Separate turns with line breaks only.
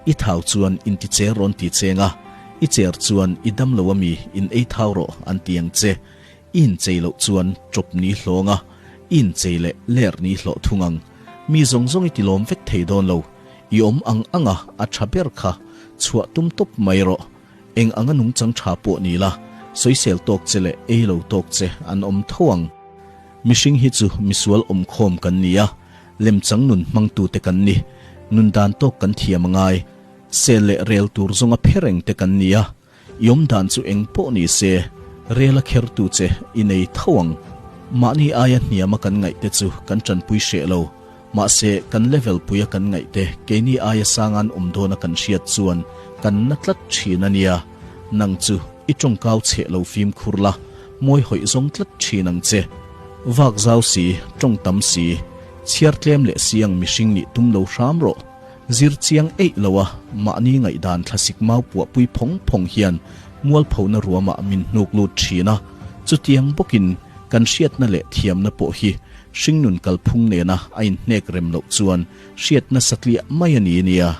I thau chuan inti cher rawn ti cheng a, i cher chuan i dam lo ami in ei thau rawh an ti ang che. I inchei loh chuan ṭawp ni hlawng a, i inchei leh ler ni hlawh thung ang. Mi zawng zawng i ti lawm vek thei dawn lo. I awm ang ang a, a ṭha ber kha chhuah tum tawp mai rawh. Eng anga nungchang ṭha pawh ni la, sawisel tawk che leh ei lo tawk che an awm tho ang. Mihring hi chu misual awmkhawm kan ni a, lemchang nun hmangtute kan ni. Nun dan tawk kan thiam a ngai. Sel leh rel tur zawnga phe reng te kan ni a, i awm dan chu eng pawh ni se, rel a khertu che i nei tho ang. Mahni aia hniama kan ngaih te chu kan tanpui hreh lo. Mahse, kan level puia kan ngaih te keini aia sangan awm dawna kan hriat chuan kan na tlat thin a nia. Nang chu i tawngkau chheh lo fimkhur la, mawi hawih zawng tlat thin ang che. Vak zau si, tawng tam si, chhiar tlem leh siang mihring nih tum lo hram rawh. Zir chiang eih lo a, mahni ngaihdan thlasik mau puahpui phawng phawng hian mualphona ruamah min hnuk lut thin a, chutiang bawkin kan hriatna leh thiamna pawh hi hringnun kalphung nena a inhnek rem loh chuan hriatna satliah mai a ni nia.